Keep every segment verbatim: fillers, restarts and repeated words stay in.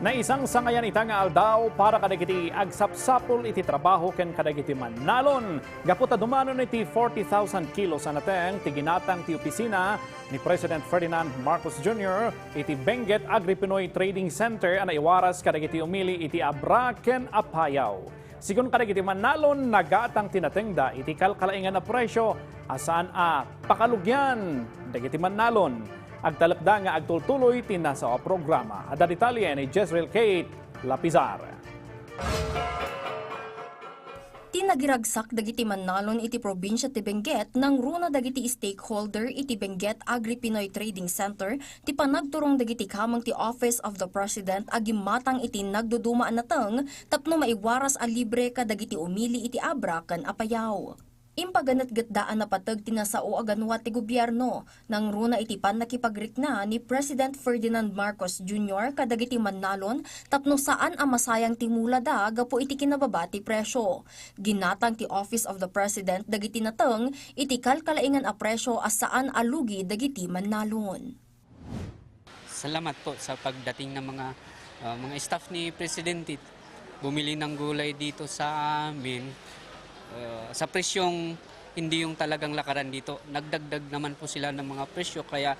Naisangsangayan ita nga aldaw para kadagiti agsapsapul iti trabaho ken kadagiti mannalon. Gapu ta dumanon iti forty thousand kilos a nateng ti ginatang ti opisina ni President Ferdinand Marcos Junior iti Benguet Agri-Pinoy Trading Center a naiwaras kadagiti umili iti Abra ken Apayao. Sigun kadagiti mannalon, nagatang ti natengda iti kalkalaingan a presyo a saan a pakalugian dagiti mannalon. Agtalekda nga agtultuloy ti nasao a programa. Adda detalye ni Jezreel Kate Lapizar. Ti nagiragsak dagiti mannalon iti probinsia ti Benguet nangruna dagiti stakeholder iti Benguet Agri-Pinoy Trading Center ti panagturong dagiti kameng ti Office of the President a gimmatang iti nagduduma a nateng tapno maiwaras a libre kadagiti umili iti Abra ken Apayao. Impaganetgetda a napateg ti nasao a ganuat ti gobierno, nangruna iti pannakipagrikna ni President Ferdinand Marcos Junior kadagiti mannalon tapno saan a masayang ti mulada gapu iti kinababa ti presyo. Ginatang ti Office of the President dagiti nateng iti kalkalaingan a presyo a saan a lugi dagiti mannalon. Salamat po sa pagdating ng mga, ah, mga staff ni Presidente. Bumili ng gulay dito sa amin, ah, sa presyong hindi yung talagang lakaran dito. Nagdagdag naman po sila ng mga presyo, kaya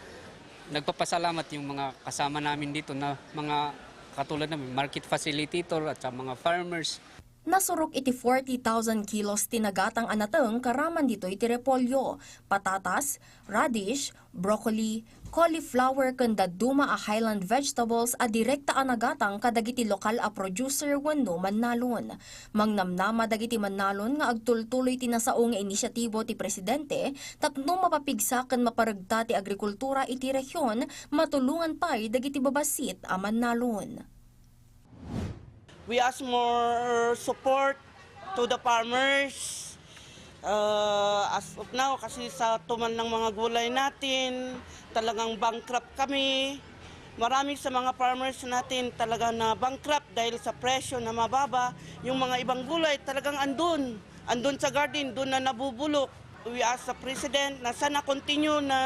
nagpapasalamat yung mga kasama namin dito na mga katulad namin, market facilitator at sa mga farmers. Nasurok iti forty thousand kilos ti nagatang a nateng karaman ditoy ti repolyo, patatas, radish, broccoli, cauliflower ken dadduma a highland vegetables a direkta a nagatang kadagiti lokal a producer wenno mannalon. Mangnamnama dagiti mannalon nga agtultuloy ti nasao nga inisyatibo ti Presidente tapno mapapigsa ken maparegta ti agrikultura iti rehion, matulongan pay dagiti babassit a mannalon. We ask more support to the farmers. Uh, as of now, kasi sa tumal ng mga gulay natin, talagang bankrupt kami. Marami sa mga farmers natin talaga na bankrupt dahil sa presyo na mababa. Yung mga ibang gulay talagang andun. Andun sa garden, doon na nabubulok. We ask the President na sana continue na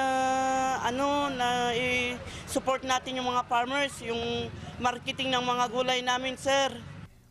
ano na i-support natin yung mga farmers, yung marketing ng mga gulay namin, sir.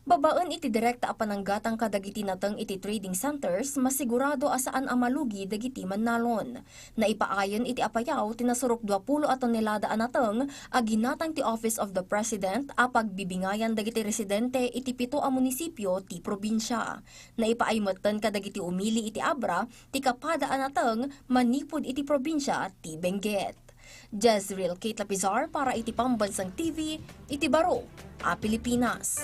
Babaen iti direkta a pananggatang kadagiti nateng iti trading centers, masigurado a saan a malugi dagiti mannalon. Naipaayen iti Apayao ti nasurok dua pulo a tonelada a nateng a ginatang ti Office of the President a pagbibingayan dagiti residente iti pito a munisipio ti probinsia. Naipaay metten kadagiti umili iti Abra ti kapada a nateng manipud iti probinsia ti Benguet. Jezreel Kate Lapizar para iti Pambansang T V iti Baro a Pilipinas.